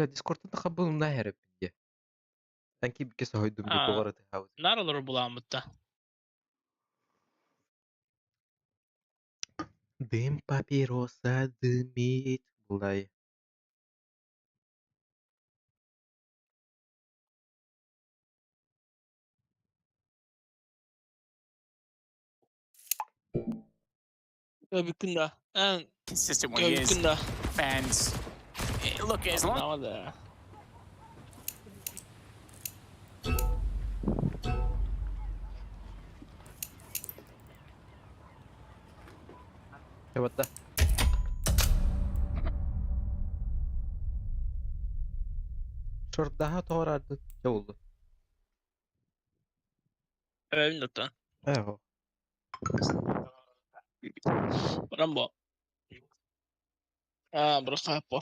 Дискордтан тахабын умна иһэрэппин дии. Эн киирбиккэ соһуйдум дии, тоҕо Аа, эрэ тыаһаабыт. наар олорор булааммытта. Дым папироса дымит булай. Көрбүккүн да? Эн consistent when he is. көрбүккүн да? And look, as long Наада. Чабатта. Шордаха тоҕорарды чабылды. Эбэбин да Эho. Баран бо. Аа, просто хаппо.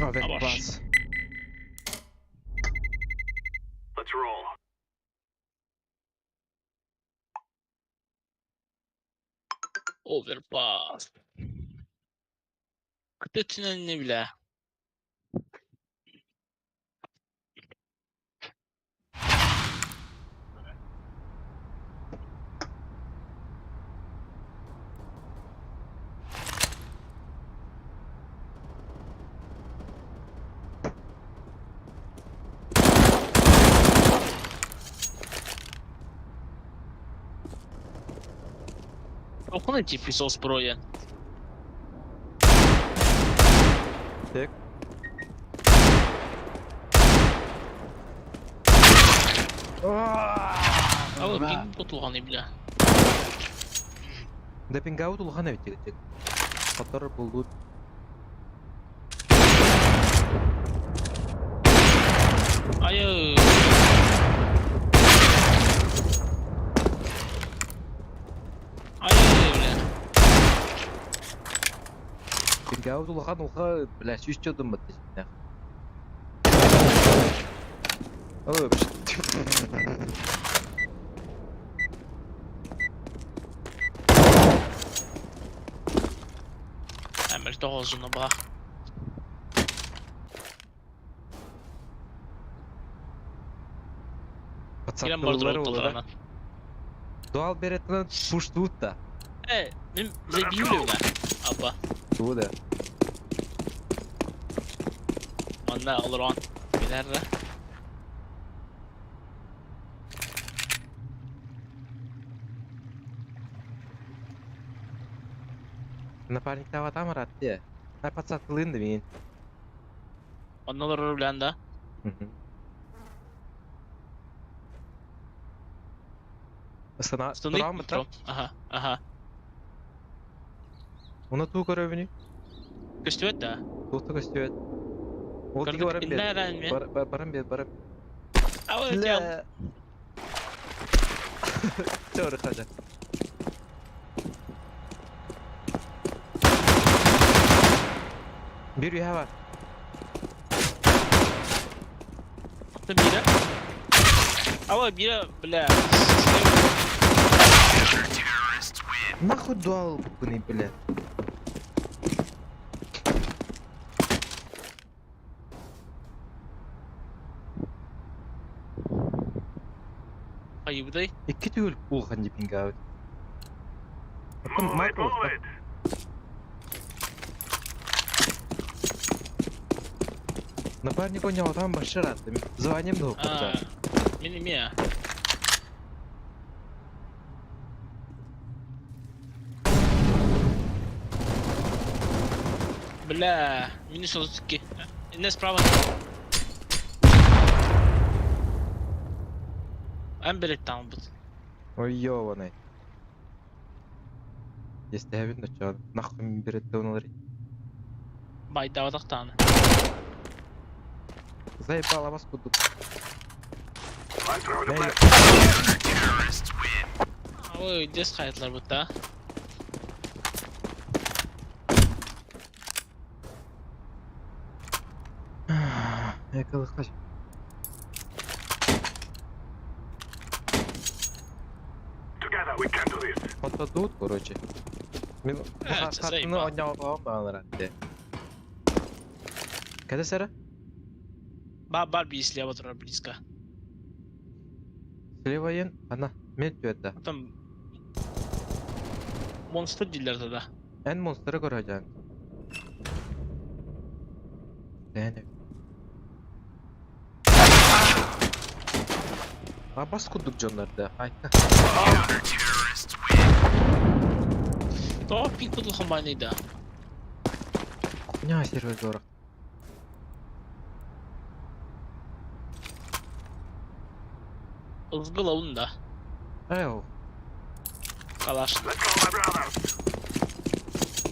Overpass. Let's roll. Overpass. Kıta tünelini bile. Okuna GP Sos Pro диэн. Так. Ол пинг тутулҕаный бля. Депингаут улахан эбит диэбит. Хотор булбут. Айы. Айы бля. Пингаут улахан улха, бля, сүүсчэ дыммыт десиннэх. Ой, Мөлтөх озуна баа. Кирен бардыр отталарынан. Дуал беретынан пуштуут да. Э, мен bize билбиле Апа. Тугу да. Манна олорон. Билэр да. Напарниктаабатаам ыраатты. Ай подсадкалыын да миин. Онно олорор билэн да. Сана Стыны турааммыта. Аха, аха. Уна туу көрөбүнүй? Көстүбэт да. Туохта көстүбэт. Ол тиги баран Иннэ бер. эрэн ми? Баран бер, баран. Ава Бля. Чоры хажа. Bir üye var. Бира. Ава бира, бля. Нахуй дуал букуны, бля. Айыбыдай. Икки түгүл улхан дипингаабыт. Move it, Майкл. move it. Напарник он там башырат. Звоним да А, Мин эмиэ. Бля, минус 32. Инне справа. Эн береттаҕын бут. Ой, ёбаный. Истэһэбин да чоон. Нахуй мин береттэ уналар. Байдаабатах даҕаны. Заебал абас курдук. I'm throwing a Эй, flashbang. Ой, дес хайтлар бутта. Yakaladık. Together we can do this. Хотодуут, короче. Мен Э, хатыны заебал. оонньообоҕум баҕалара дии. Кэтэс эрэ. Ба бар слева турар близко. Слева иэн, ана, мен түөрдэ. Там монстр дииллэр да. Эн монстры көрө Дээн Абас курдук дьоннор да, айка. Тоҕо пик кутул да. Хуйня сервер Ызгылауын да. Эй, Калаш. Let's go, my brothers.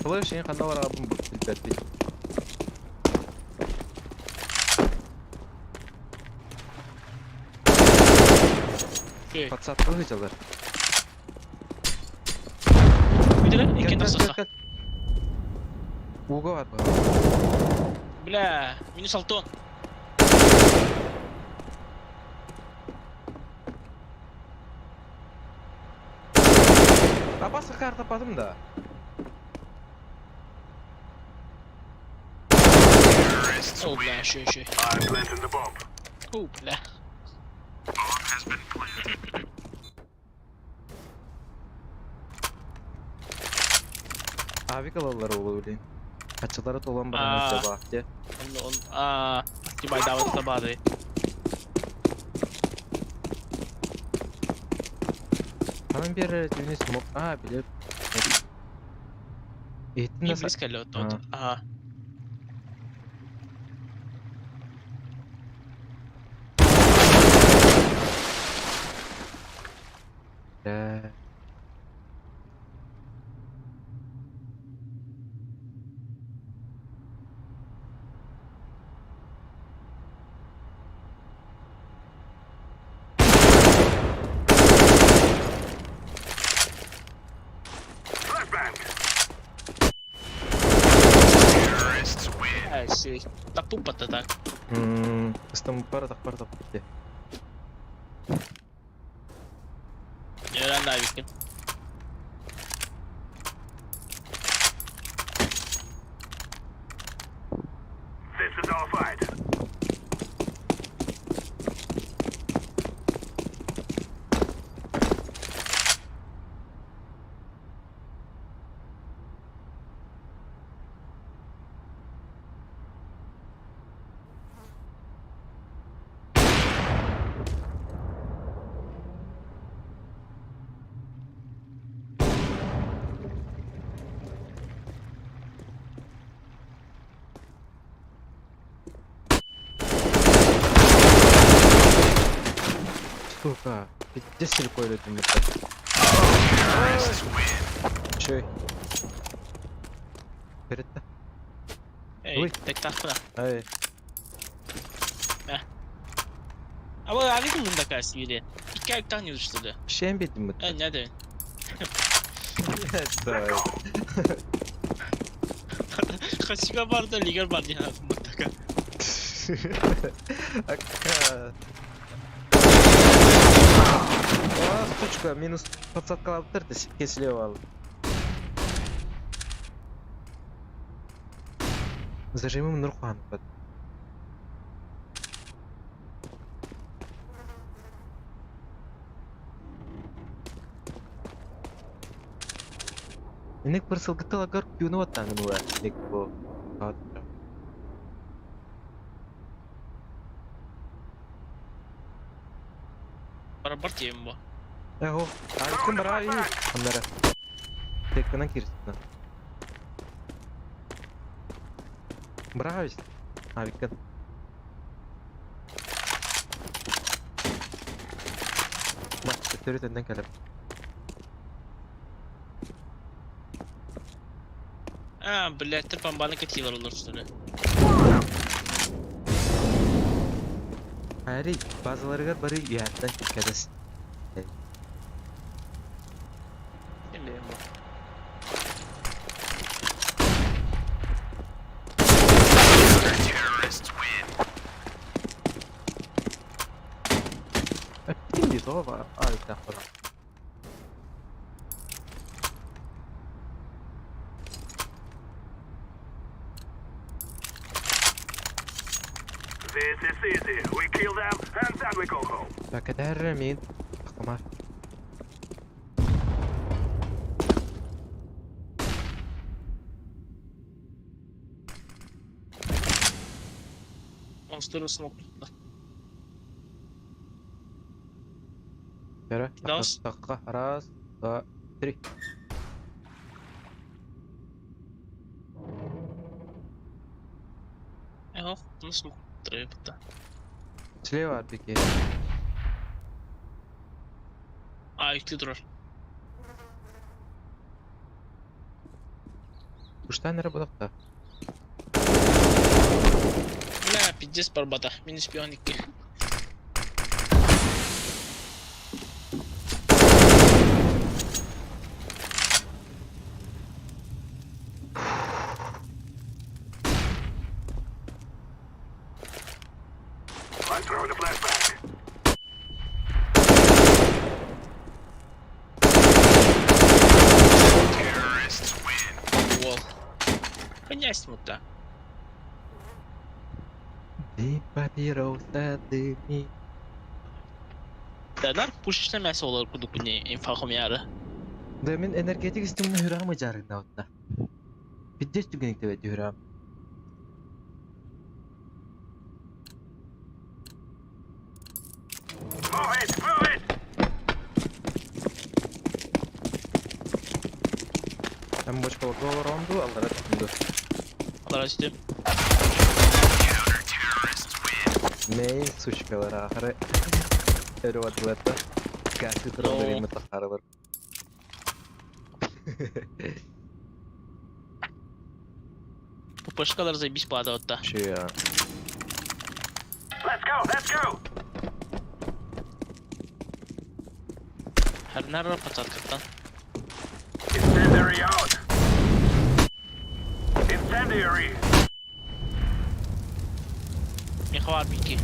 Слышь, я ханна барабын билбэппин. Окей. Подсадка ыыталлар. Бүтүрэ, Кэл, икки кэл, тахсыста. кэл, кэл. Ууга бар бу. Бля, минус алтон. Абас картапатым да. О, бля, еще, еще. I'm planting the bomb. О, бля. Авик алаллар ол блин. Ачылары толан баран Аа. acaba diye. Он, он, а, тибайдаабыт табаады. Анан бери түүнү смок. А, билеп. Эттин Не да близко ли вот? Ага. Э, Flashbang. Э, сей. Да тупо-то так. Ыстым пара так битте. Өрөн авикин. This is our fight. Сука, пиздец рукой людьми. Чөй. Беретте. Эй, Ой. так тахпына. Ай, А вот авик мында кас бири. Икки айыктан юрүштү. шен бедим Э, не дебин. Давай. Хасига бар да лигер бар диэн мында. Ака. А, сучка, минус подсадкалаптыр кесилеп ал. Зажимым Нурхан. Инек бір сылгытылагар күйіні аттаңын уа. Нек бу. Бар бар тием бу. Эхо, айкын бар ай. Аннара. Текканан кирсин. Браҕабыс. Авиккын. Ба, төттөрү төннөн кэлэр. А, блядь, бомбаны кэтиилэр олор что ли? Ари, базаларыгар бары үөһэттэн кэтэс. Ким бу? Эппитим дии, тоҕо авиктаах баран. This is easy. We kill them and then we go home. Кэтэһэр миин тахтамаар. Monster'ı smoke tuttu. Көрө, Дос. тахха, раз, два, три. Эх, ну smoke tuttu. Слева беги. А, yüklü durur. Уштан эрэ бодохто. Бля, пиздец барбата. Минус 12. I'm throwing a flashbang. Wall. Князь мута. Дым папироса дыми. Дәләр пушечный мясо олар кудук не инфахом яры. Да мин энергетик системаны хүрәм ыжарында отта. Пиздец түгенек деп хүрәм. Move it! Move it! Hem бочкаларга олоронду, аллара түндү. Алар үстüm. Мейн сучкалар ахыры. Өрү атылатта. Гасы туралар эми тахарылар. Пупышкалар заебись падают да. Чуя. Let's go! Let's go! Her nerede patatkattan. Incendiary out! Incendiary! Меха var bir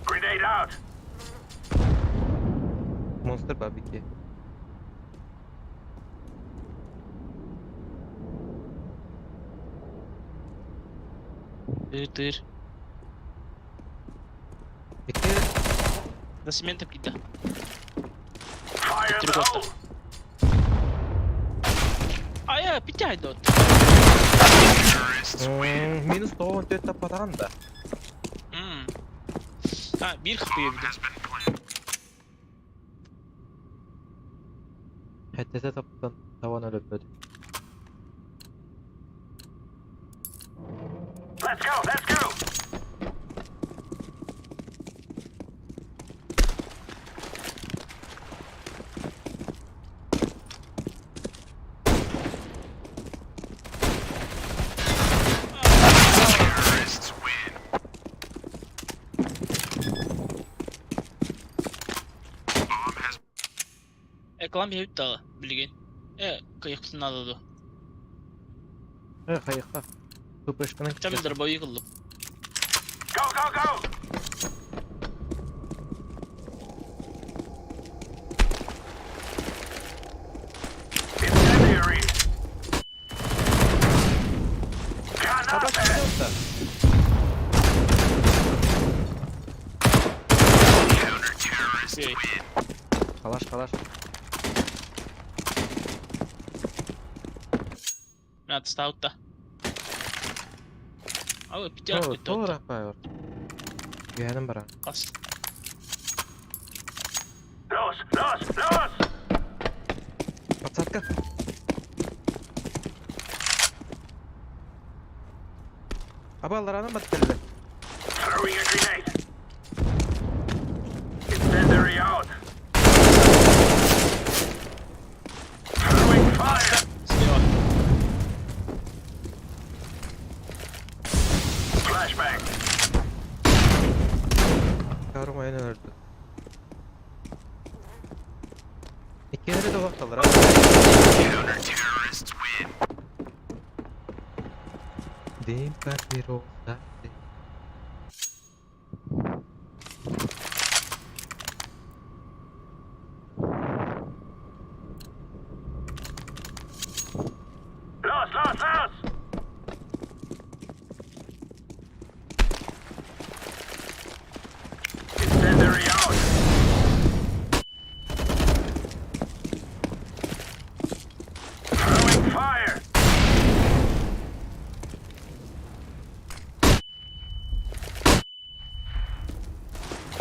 Grenade out! Монстр бабики. Тыр тыр. Икки Насимент кида. Fire in the Тригота. hole! А я пятяй дот. Минус 94 таппатаҕын да. А, bir хп bir de. Хэттэтэ таптан таван өлөппөт. Let's go! Let's go! Эклам ебит дагы, билген. Э, кыйыктын алды. Э, хайыкка. Тупышканын Хотя дробовик кылдым. Go, go, go! Incendiary! Granate! Эй, Калаш, калаш. мен отстал да. Ал пятяк О, дот. тоора пайор. Үһэнэн бара. Кас. Los! Los! Los! Подсадка. Аба аллараанан батталлар. Throwing a grenade. Incendiary out. Throwing fire. Слева. Flashbang. Карым айан өлөрдө. Иккилери да бакталар. Counter-terrorists win. Дым папироса. Los, los, los! Incendiary out. Throwing fire.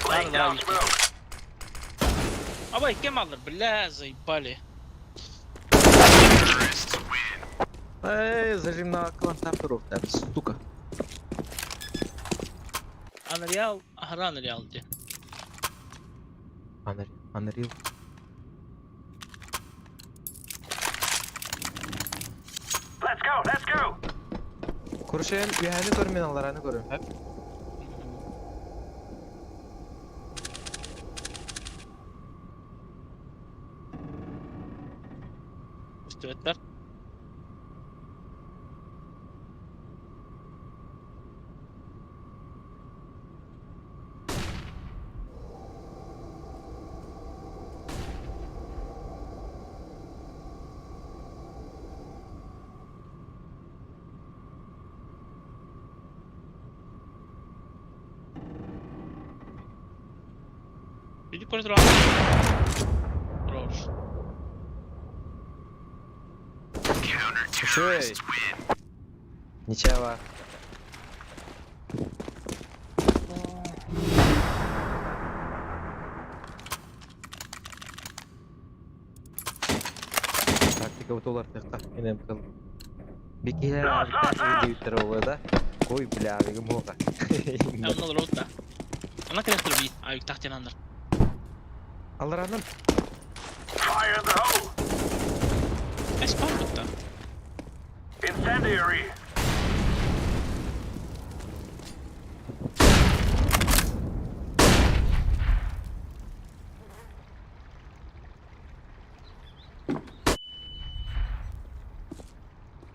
Laying down smoke. Аба кем алыр, бля, заебали. Terrorists win. Эй, зажим на клантаперов там, сука. Unreal, ага, Unreal де. Unreal. Unreal. Let's go, let's go. Kurşun üyəni görmən allarını görün. Hep. Üstüvetler. Иди коридор. Хорош. Counter-terrorists win. Ничего. Тактика утолар тықта. Инем кыл. Бекелер да. Ой, бля, бегім оға. Аннал роутта. Ана коннектор би. Ай, тахтен аннар. Алларанын. Fire in the hole. Ай, спам бутта. Incendiary.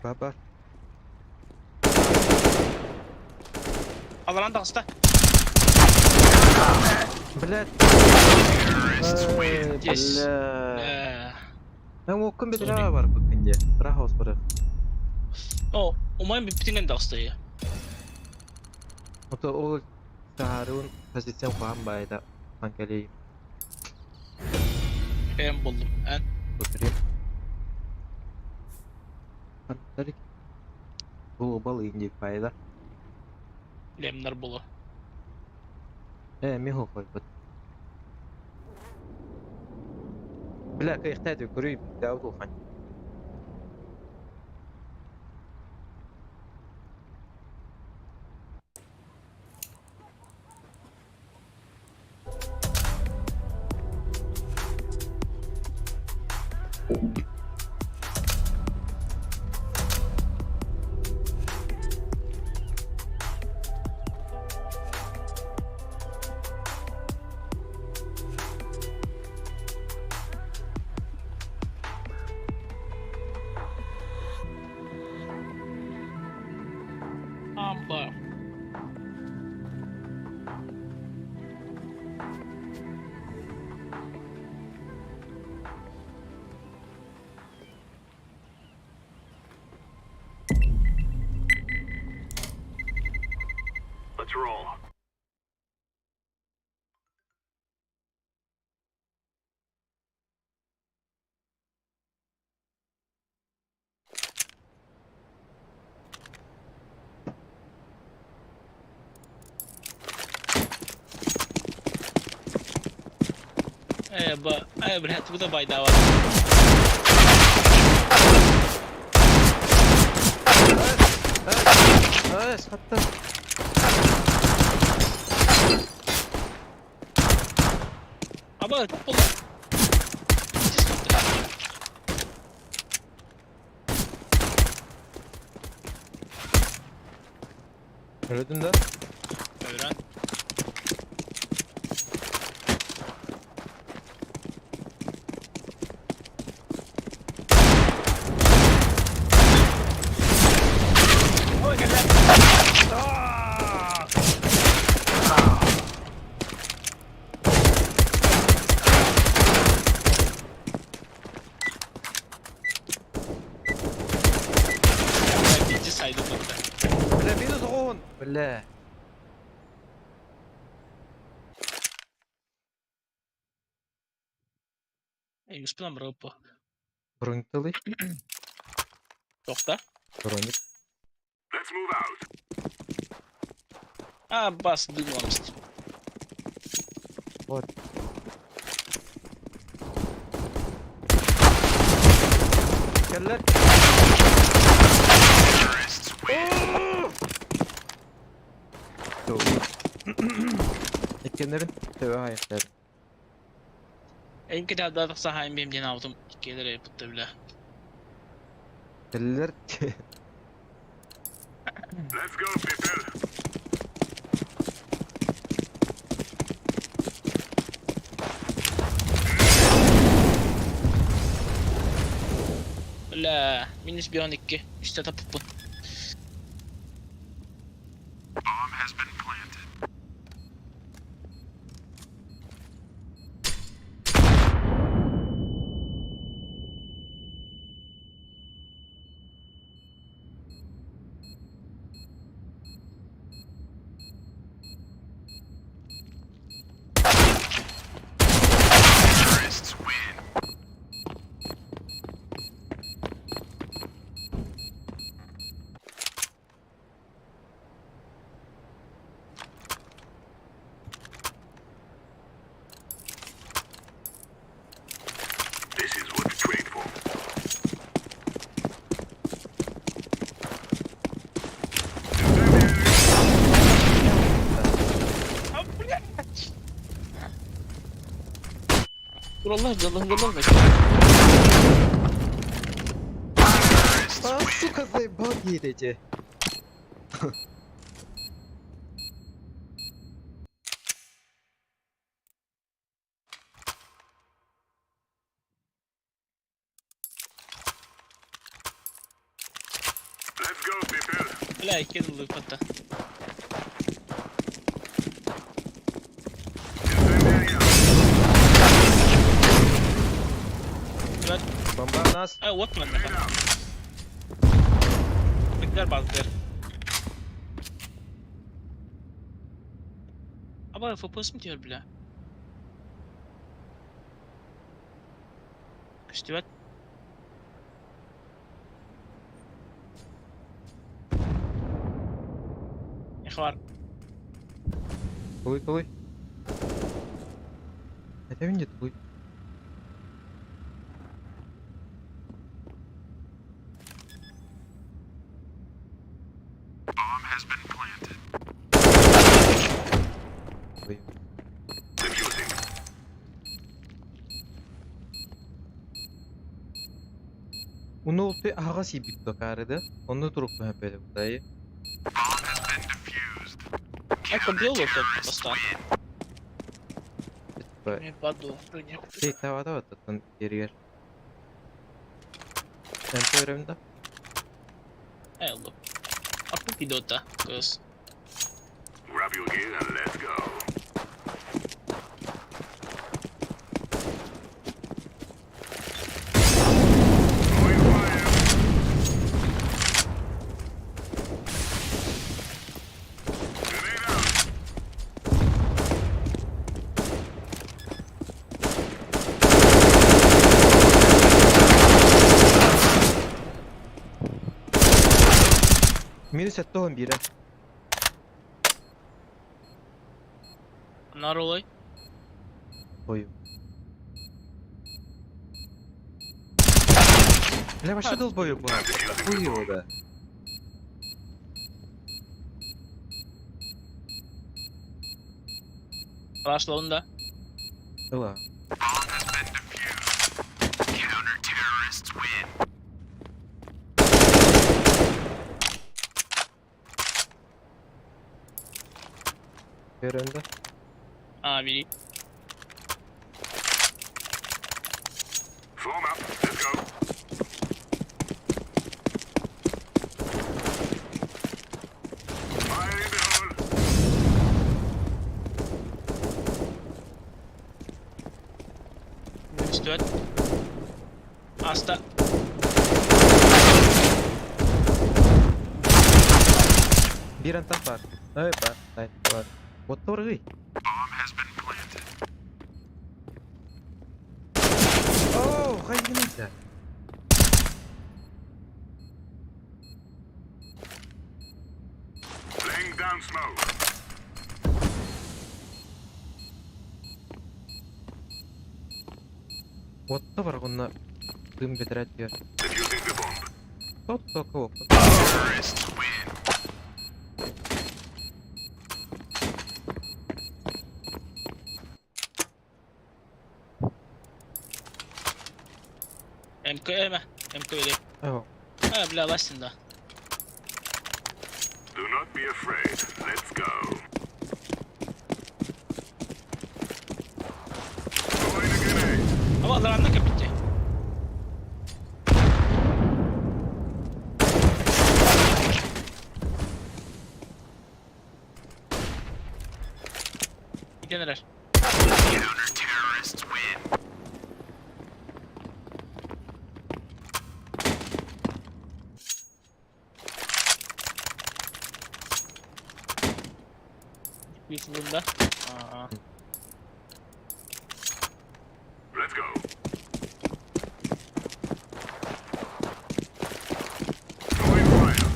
Баба. Аларан тағыста. Блядь. Terrorists win. Yes. Бля. Э, Мен оккун бедра бар бүкінде. Раха оспыры. О, умайын биптинген тағыста я. Ото ол сахарун позициям қуан байда. Анкалей Эм болдум. Эн. отырайым. Антарик. Бұл бал инди пайда. Лемнер болу. Э, мен хохой бут. Бля, кайхтады көрүй дауд улхан. Амба. Let's roll. Э, ба, э, бля, откуда байдава? Э, саттым. Аба, туох буолла? Өлөтүн да? Өлөрөн. Ой, кэллэ. Биирдэ сайдым барда. Бля, минус он! Бля. Эй, успела мрапа. Броньталый. Тохта. Броник. Let's move out. А, бас, дымламст. Вот. Кэллэр. Terrorists win. Иккеннерин төбө хайахтар. Эйим китабда тахса хайым бим диэн аутум иккиэлэр эппитте билэ. Кэллэр. Let's go, people. Бля, минус бион икки. Үстэ таппыппын. Bomb has been planted. Terrorists win. This is what you trained for. А, блядь! Ураллар, жаллар, А, сука, заебал едете. Let's go, people. Бля, кинул хата. Incendiary out. Бомба нас. А, вот man. Grenade out. Бэктэр баздар. Аба, FPS mi diyor бля? Көстүбэт. Эхвар. Тулуй, тулуй. Это не тулуй. Bomb has been planted. Ой. Defusing. Уну ты ага сибит токарыды. Онну турук бөпеле будай. Bomb has been defused. Я кобил вот этот поста. Типа, Не паду. Тек тавата баттан кергер. Sen öğrendim. Эй, лук. А пупидота, кыз. Grab your gear and let's go. Throwing fire. Grenade out. Минус 11 бире. Наролой. Ой. Бля, вообще долбоёб был. Хуй его, да. Пошла он, да. Ыла. Bir önde. Abi Form up. Let's go. Fire in the hole. Üç dört. Asta. Bir антах бар. Ой, бар. Ай, бар. Вот торгы. Оу, хайгиница. Laying down smoke. Вот бар гонна дым бедрәт бер. Defusing the bomb. Тот токо. MK eme. MK öyle. Ау. Ha бля ластин да. Do not be afraid. Let's go. Throwing a grenade. Ama alanına kapitti. Gideneler. Yutulunda. Aa. Let's go. Throwing fire.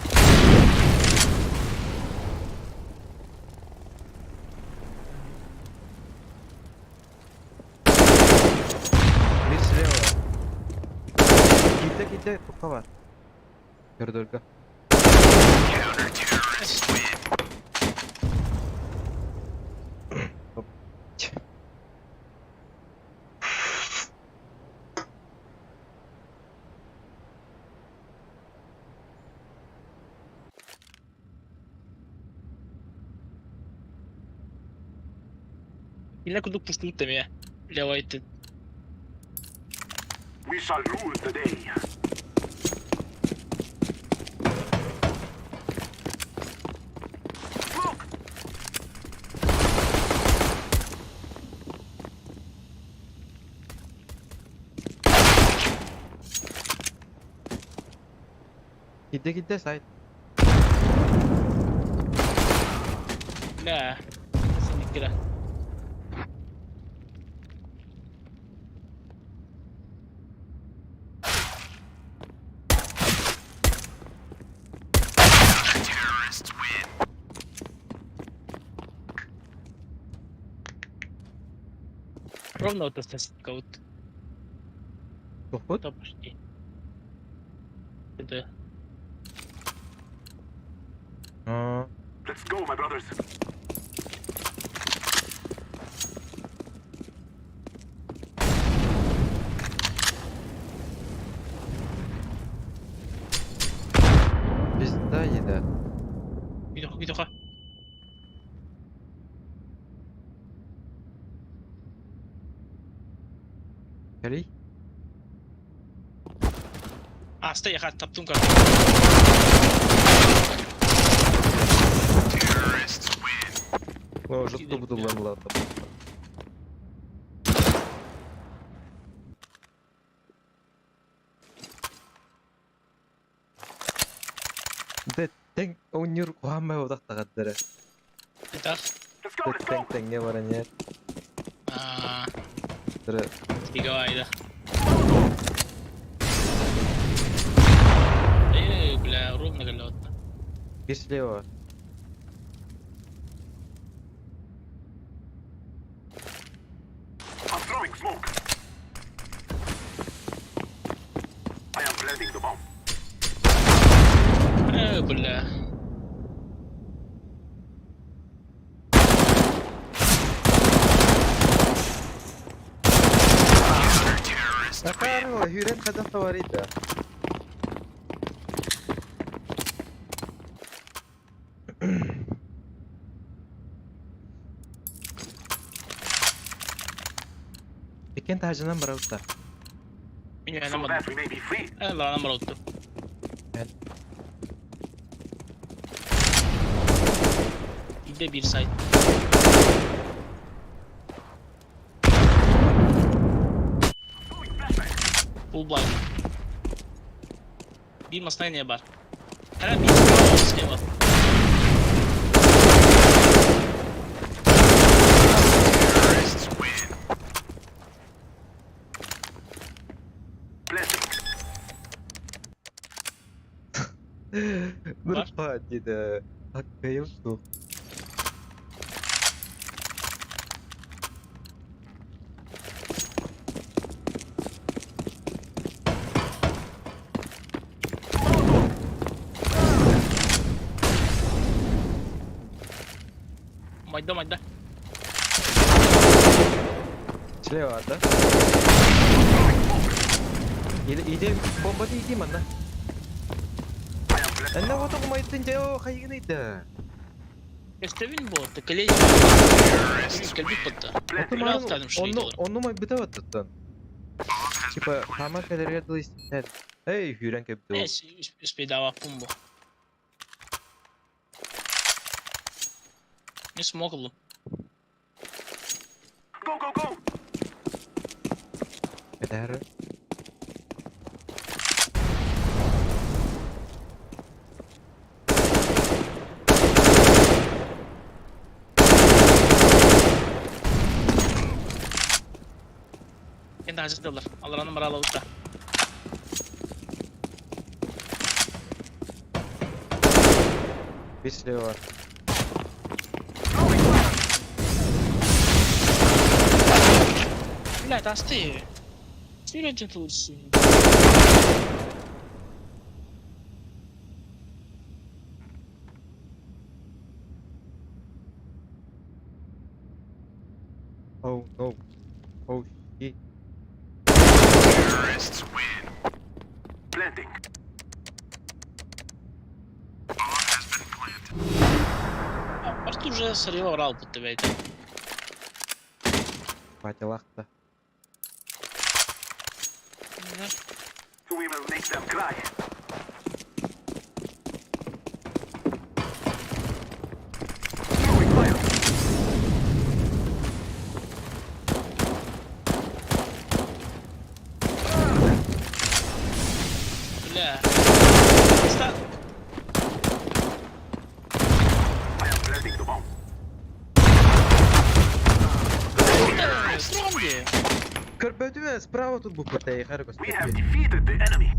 Bir слева. Килде, килде, тоққа бар. Көрдөргө. Оп. Yine kurduk puşluk demeye. Levayt'ı. We shall rule the day. Smoke! Килде, килде, сайт. La. Kesinlikle. Ровно вот это вот Тохпут. то почти. Это Аа. Let's go, my brothers. Пизда еда. bir dakika bir dakika. Кэлий. Аста яха таптым как. О, жутко буду ламлата. Дэ тең оңнюр куамай одақтағаддары. Так. Let's go, Дэ let's тең go. теңге баран ер. Аа, Дыры фиговайда. Эй, бля, ровно галётно. бир слева. I'm throwing smoke. I am planting the bomb. Эй, бля. Hűrэн хайдах товарый да? Иккиэн таһырдьанан барабыт да? Мин So үөрэнэн that бардым. we may be free. Э, баранан барабыт. Биирдэ биир сайт. Full blind. Биир массыына баар. Эрэ биир слева. Terrorists win. Planting. Бар. Нұрпа дейді. Аккайым суох. Майда майда. Слева, да? Или иди бомба иди манна. I am planting. Энне вот умайтын жоо хайгын да. Көстөбүн буолта. Кэлэ кэлбит батта. Planting. Бля, Онну онну май битэ баттан. Типа хама кэлэргэ дылы истэр. Эй, хүрэн кэбдэ. Эс успейдаабаппын бу. Мин смок ыллым. Go, go, go! Этэр. Kendi hazırdılar. Алларанын баралабытта. Бир слева бар. Throwing fire. Блядь, асты. Сүүрэн тулsun. Oh no. Oh shit. Terrorists win. Planting. Bomb has been planted. Артур уже сорила орал под тебя это. Батялахта. We will make them cry. Throwing fire. Бля. Ста... I am planting the bomb. Стронги. Көрбөтүмэ справа тут бу кутай харгос. We have defeated the enemy.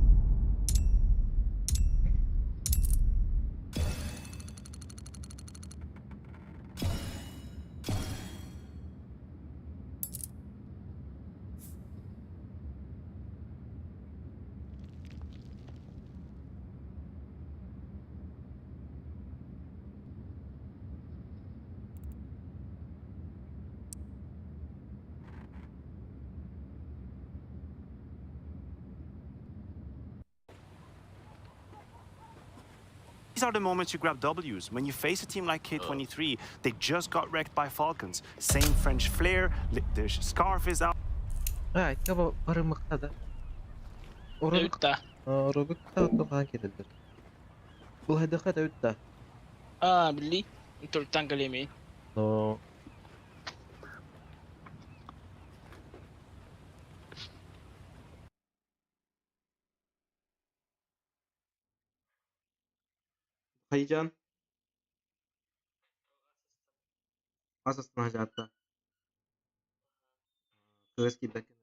These are the moments you grab W's. When you face a team like K23, they just got wrecked by Falcons. Same French flair, the scarf is out. А, кого барымыкта да. Оролук Өтта. Оролукта тохан кетелдер. Бул хайдаха да өттө. А, били. Төрттан калеми. Но Хайжан. Асасына жатта. Кыргыз кийбеккен.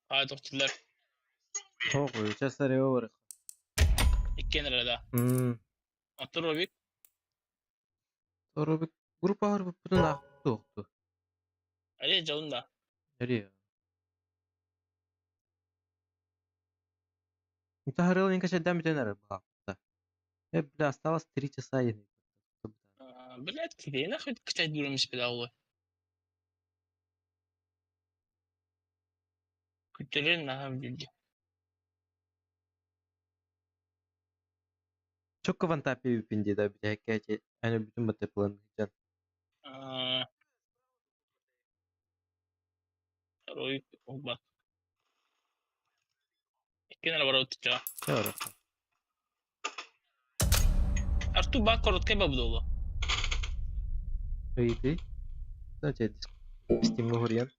Хаайтохтулар Ох, сейчас бар. Иккиэн эрэ да. Оттон Робик Робик группа барбыппытын аахпыт туохту. Әле дьолун да. Эри. Таһарыл инка шедден бүтэн эрэр баҕа. Бля, осталось 3 часа. Блядь, киһи нахуй качать будем спидаллы. Күттерин наһаа билди. Чокко вантапи үпин дии да бүтэ аны бүтүн баты план. Робик оба. Иккиэн эрэ барабыт ча. Чэ. Артур бак короткай бабдолу. Ыйытый. Знаете, Steam'е хоруйан.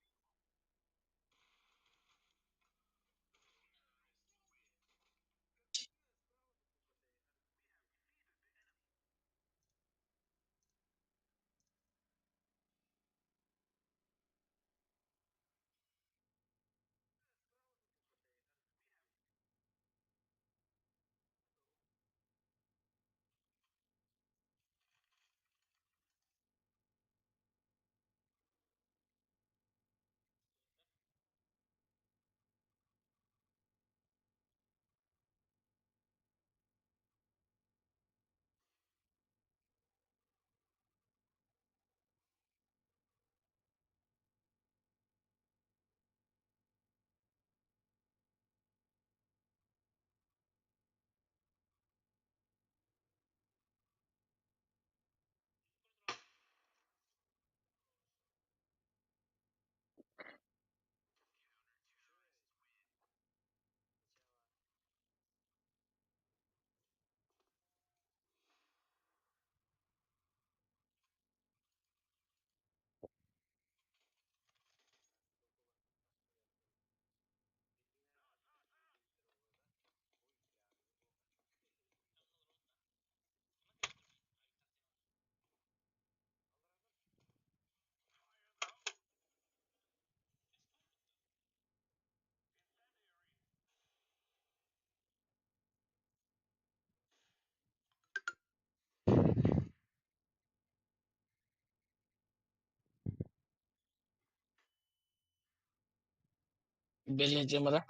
Бэлиэ дьамара.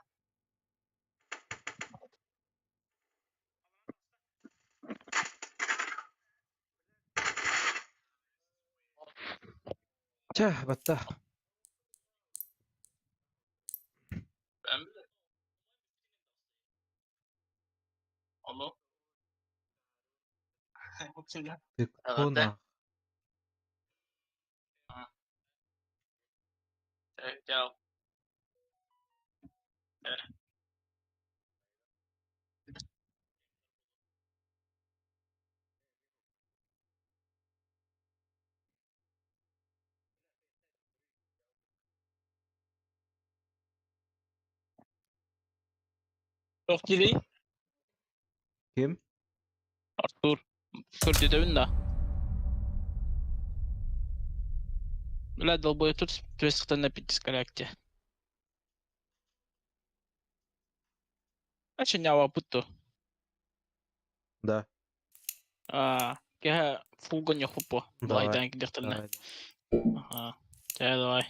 Чэ, батта. Ben Алло. Ты кто на? Чао. Туох диирий? Ким? Артур. Көрдөтөбүн да. Бля, долбоёб тут түбэсихтэн пиздец. А бутто. Да. А, кэһэ фулгон яхуппо. Давай. Давай, Давай. Ага. Чэ, давай.